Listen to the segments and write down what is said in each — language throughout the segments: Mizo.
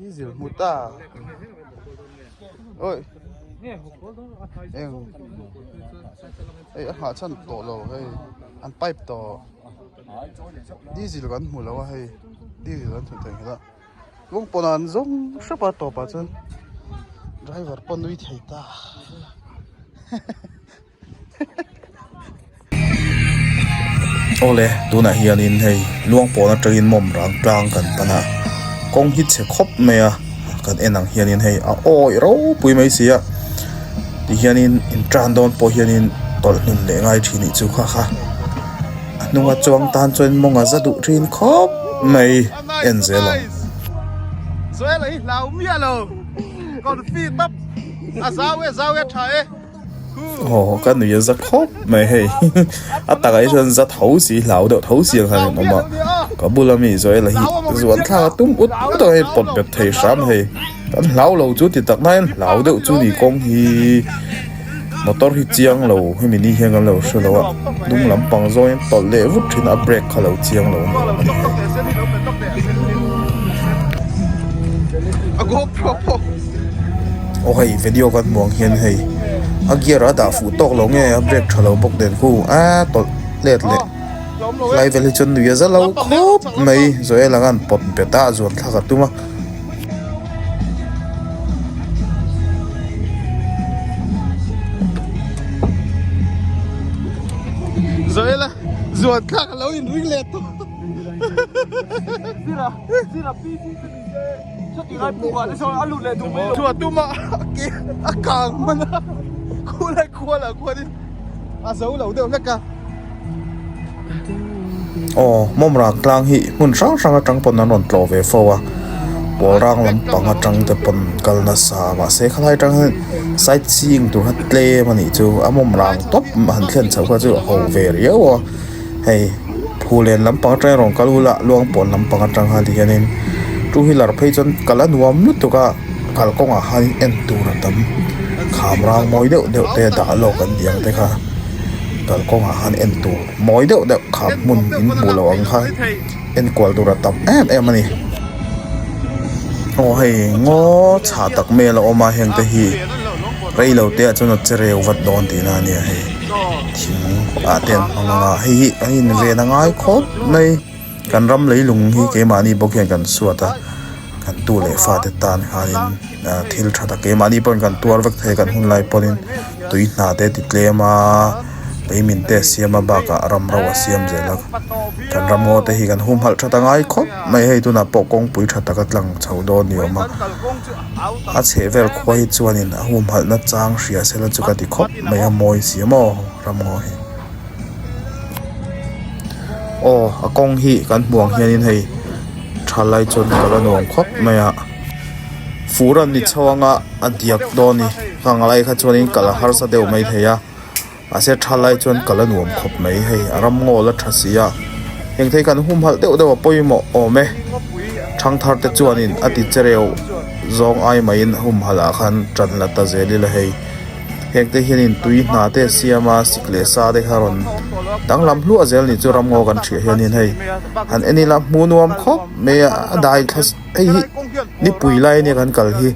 Diesel hmu ta oi eng hei a nghah chhan tawh lo hei an pipe tawh diesel kan hmu lo a hei diesel an thun thei a kawng pawn ah an zawng hrep a tawp ah chuan driver pawh nui thei ta. Awle tunah hianin hei luang pawn atangin mawm rang tlang kan pan a kawng hi chhe khawp mai a kan en ang hianin hei a awih ropui mai si a tihianin in tan dawn pawh hianin tawlh hnun leh ngai thin nih chu kha kha a hnunga chuang tan chuan mawng a za duh thin khawp mai en zel ang. Aw ka nui a za khawp mai hei a takah hi chuan za tho si hlau deuh tho si ang khan an awm a ka bula mi Joel-a hi zuan thlak a tum ut ut a hei pawt bet thei hram hei kan hlau lo chu ti tak naiin hlau deuh chu ni kawng hi motor hi chiang lo hemi ni hian kan lo hre lo a hnung lampang zawngin tawlh leh vut thin a brake kha lo chiang lo a ni awm a ni hei. Aw hei video kan hmuh ang hian hei a gear a dah fuh tawk lo nge a brake tha lo bawk nen khu a tawlh let leh lai vel hi chuan nui a za lo khawp mai Joel ang an pawt bet a zuan thlak a tum a. Joel a zuan thlak a lo in ring leh tawh. Chhuah tuma a kang hman a khulai khual ah khuanin a zo lo deuh hlek a. Aw Mawmrang tlang hi hmun hrang hrang atang pawn an rawn tlawh ve fo a, Pawlrang lampang atang te pawn kal nasa mahse khalai atang hian sight seeing tur kha tlem a nih chu a Mawmrang tawp han thlen chhoh kha chu a ho ve riau a. Hei Phulen lampang atangin rawn kal ula Luangpawn lampang atang khan ti hianin two wheeler phei chuan kal a nuam lutuk a kalkawngah khan en tur a tam kham rang mawi deuh deuh te dah lawk an tih ang te kha kalkawngah khan en tur mawi deuh deuh kham hmun in hmuh loh ang kha en kual tur a tam em em a ni. Aw hei ngaw chhah tak mai a la awm a heng te hi reilo te ah chuan a che reu vat dawn tihna a nia hei. Thing ah te an hmang ang a hei hi an in ven a ngai khawp mai kan ram leilung hi keimahni bawk hian kan suat a kan tu leh fate tan khanin ah thil tha tak keimahni pawhin kan tuar vek thei kan hun lai pawhin tui hna te ti tlem a leimin te a siam a bakah ram ro a siam zel a kan ram ngaw te hi kan humhalh that a ngai khawp mai hei tunah pawh kawngpui tha taka tlang chho dawn ni awm a. A chheh vel khua hi chuanin a humhalhna chang hria sela chu ka ti khawp mai a mawi si maw ramngaw hi. Aw a kawng hi kan hmuh ang hianin hei tha lai chuan kal a nuam khawp mai a fur an ni chho anga a diak dawn a ni khang lai kha chuanin kal a harsa deuh mai thei a. Mahse tha lai chuan kal a nuam khawp mai hei a ram ngawl a tha si a heng thei kan humhalh deuh deuh a pawimawh awm e thangthar te chuanin a ti chereu zawng ai maiin humhalh ah khan tan la ta zel ila hei heng te hianin tui hna te a siam a sik leh sa te kha rawn danglam hluah zel ni chu ram ngaw kan hriah hianin hei han en ila hmuh nuam khawp mai a a dai thla hei hi nipui lai ania kan kal hi.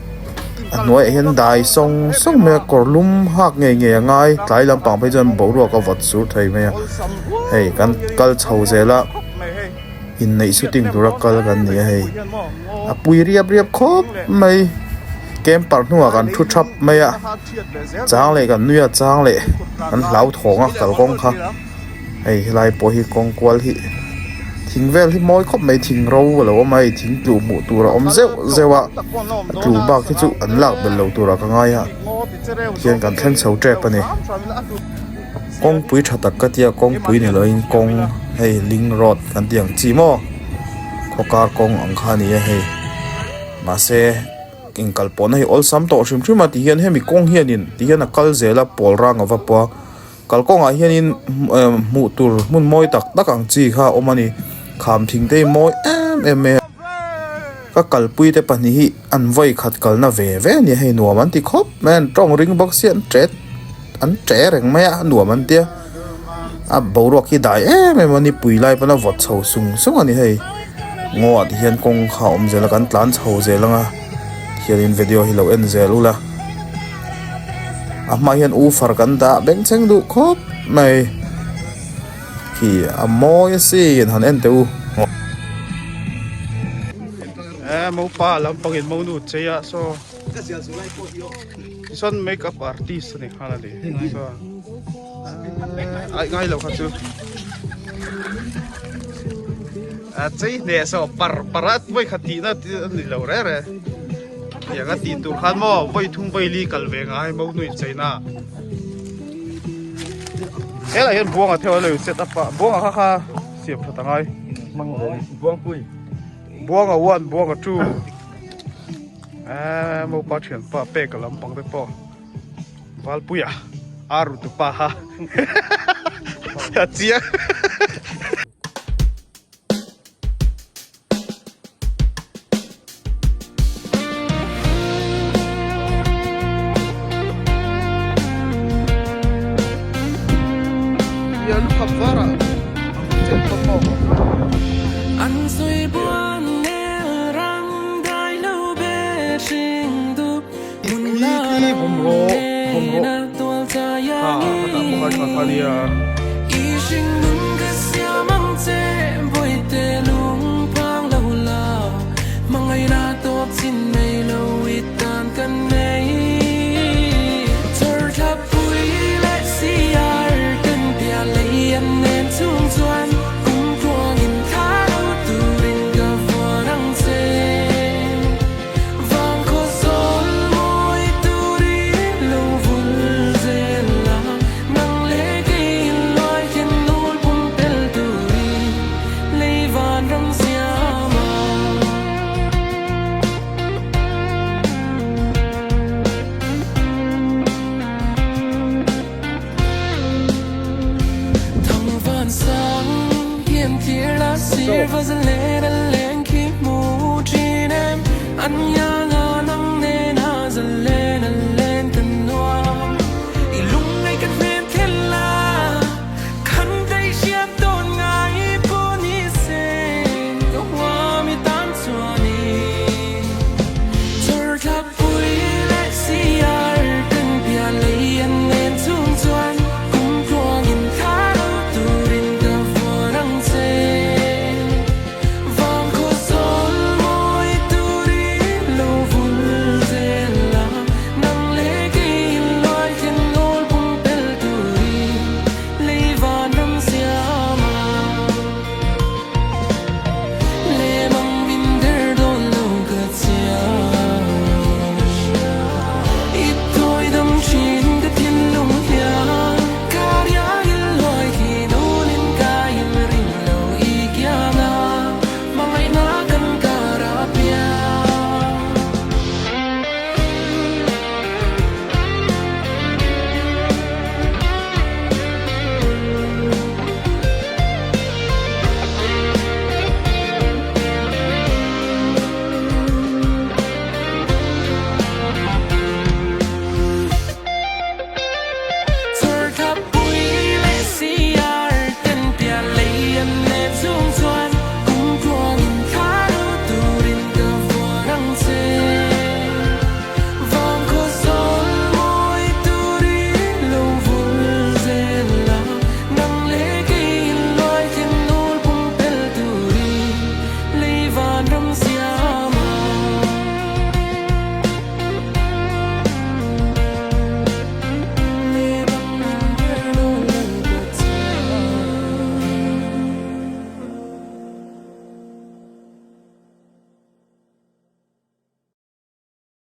A hnuaiah hian dai sawng sawng mai a kawr lum hak ngei ngei a ngai tlai lampang phei chuan boruak a vawt sur thei mai a hei kan kal chho zel a inneih shooting tura kal kan ni a hei a pui riap riap khawp mai camper hnungah kan thu thap mai a chang leh kan nui a chang leh kan hlauthawng a kalkawng kha. Hei helai pawh hi kawng kual hi thing vel hi mawi khawp mai thing ro a lo awm a hei thing tlu hmuh tur a awm zeuh zeuh a a tlu bak hi chu an lak belh lo turah ka ngai a hian kan thleng chho tep a ni kawngpui tha tak ka tia kawngpui ni loin kawng hei link road kan tih ang chi maw khawkar kawng ang kha a ni a hei mahse inkal pawhna hi awlsam tawh hrim hrim a tihian hemi kawng hianin tihian a kal zel a pawl rang a va pawh a. Kalkawngah hianin hmuh tur hmun mawi tak tak ang chi kha a awm a ni. Kham thing te hi mawi em em mai a. Ka kalpui te pahnih hi an vawi khat kalna ve ve a ni a, hei nuam an ti khawp mai a, an tawng ring bawk sia an ṭe an ṭe reng mai a, nuam an tia. A boruak hi dai em em a ni, pui lai pawn a vawt chho sung sung a ni hei. Ngaw ah te hian kawng kha a awm zel a kan tlan chho zel ang a hianin video hi lo en zel ula a hmaah hian ufar kan dah bengchheng duh khawp mai khi a mawi asin han en teh u. Eh mopa lampangin monu chei a saw tichuan make up artist a ni nghal a ni chuan aih ngai lo kha chu a chei hneh saw par par a vawi khat tihna a ni lo reng reng tiang a tih tur khan maw vawi thum vawi li kal ve ngai monu incheina helai hian buanga theuh a lo in set up a buanga kha kha siam that a ngai buanga one buanga two. Eee mopa thianpa pek a lampang te pawh Valpuia a ru tu pa kha a chiang.